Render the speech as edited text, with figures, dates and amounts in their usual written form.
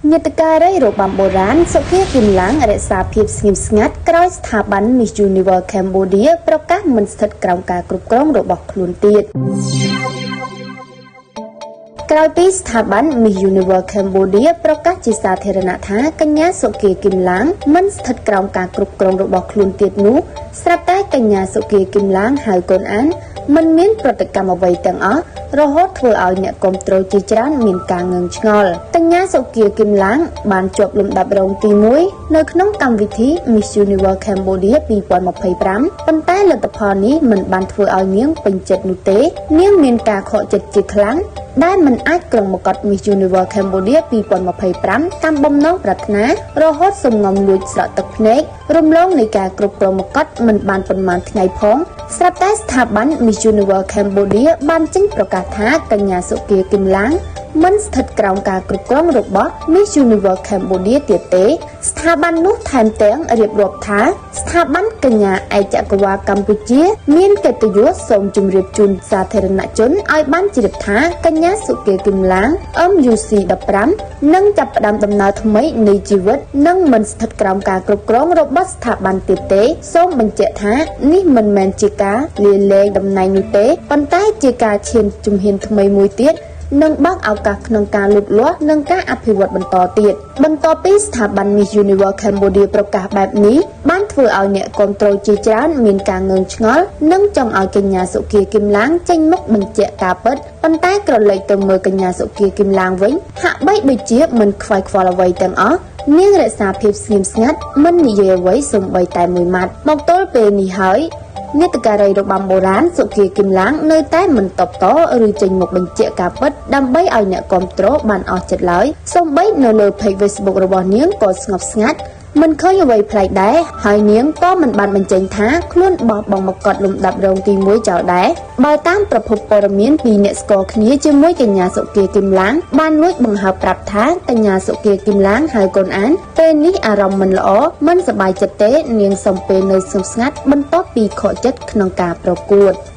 នាដការីរបាំបុរាណសុគាគឹមឡាងរក្សាភាពស្ងៀមស្ងាត់ក្រោយស្ថាប័ន Miss Universe Cambodia ប្រកាសមិនស្ថិតក្រោមការគ្រប់គ្រងរបស់ខ្លួនទៀតក្រោយពីស្ថាប័ន Miss Universe Cambodia ប្រកាសជាសាធារណៈថាកញ្ញាសុគាគឹមឡាងមិនស្ថិតក្រោមការគ្រប់គ្រងរបស់ខ្លួនទៀតនោះស្រាប់តែកញ្ញាសុគាគឹមឡាងហៅកូនអានមិនមានប្រតិកម្មអ្វីទាំងអស់រហូតធ្វើឲ្យអ្នកគាំទ្រជាច្រើនមានការងឿងឆ្ងល់កញ្ញាសុគាគឹមឡាងបានជាប់លំដាប់រងទី1នៅក្នុងកម្មវិធី Miss Universe Cambodia 2025ប៉ុន្តែលទ្ធផលនេះមិនបានធ្វើឲ្យនាងពេញចិត្តនោះទេនាងមានការខកចិត្តជាខ្លាំងដែលមិនអាចក្រុងមកុដ Miss Universe Cambodia 2025តាមបំណងប្រាថ្នារហូតសំងំលួចស្រក់ទឹកភ្នែករំលងនៃការគ្រប់គ្រងមកុដមិនបានប៉ុន្មានថ្ងៃផងស្រាប់តែស្ថាប័ន Miss Universe Cambodia បានចេញប្រកាសថាកញ្ញាសុគាគឹមឡាងមិនស្ថិតក្រោមការគ្រប់គ្រងរបស់ Miss Universe Cambodia ទៀតទេ ស្ថាប័ននោះថែមទាំងរៀបរាប់ថាស្ថាប័នកញ្ញាឯកចក្រវាលកម្ពុជា មានកិត្តិយសសូមជម្រាបជូនសាធារណជនឲ្យបានជ្រាបថាកញ្ញាសុគាគឹមឡាង MUC 15នឹងចាប់ផ្ដើមដំណើរថ្មីនៃជីវិតនិងមិនស្ថិតក្រោមការគ្រប់គ្រងរបស់ស្ថាប័នទៀតទេសូមបញ្ជាក់ថានេះមិនមែនជាការលាលែងតំណែងនោះទេប៉ុន្តែជាការឈានជំហានថ្មីមួយទៀតនិងបើកឱកាសក្នុងការលូតលាស់និងការអភិវឌ្ឍបន្តទៀតបន្ទាប់ពីស្ថាប័ន Miss Universe Cambodia ប្រកាសបែបនេះបានធ្វើឲ្យអ្នកគាំទ្រជាច្រើនមានការងឿងឆ្ងល់និងចង់ឲ្យកញ្ញាសុគាគឹមឡាងចេញមុខបញ្ជាក់ការពិតប៉ុន្តែក្រឡេកទៅមើលកញ្ញាសុគាគឹមឡាងវិញហាក់បីដូចជាមិនខ្វាយខ្វល់អ្វីទាំងអស់នាងរក្សាភាពស្ងៀមស្ងាត់មិននិយាយអ្វីសូម្បីតែមួយម៉ាត់មកទល់ពេលនេះហើយនាដការីរបាំបុរាណសុគាគឹមឡាងនៅតែមិនតបតឬចេញមកបញ្ជាក់ការពិតដើម្បីឲ្យអ្នកគាំទ្របានអស់ចិត្តឡើយសូម្បីនៅលើ page Facebook របស់នាងក៏ស្ងប់ស្ងាត់មិនឃើញអ្វីប្លែកដែរហើយនាងក៏មិនបានបញ្ចេញថាខ្លួនបោះបង់មកុដលំដាប់រងទី1ចោលដែរបើតាមប្រភពព័ត៌មានពីអ្នកស្គាល់គ្នាជាមួយកញ្ញាសុគាគឹមឡាងបានលួចបង្ហើបប្រាប់ថាកញ្ញាសុគាគឹមឡាងហៅកូនអានពេលនេះអារម្មណ៍មិនល្អមិនសប្បាយចិត្តទេនាងសុំពេលនៅស្ងប់ស្ងាត់បន្ទាប់ពីខកចិត្តក្នុងការប្រកួត។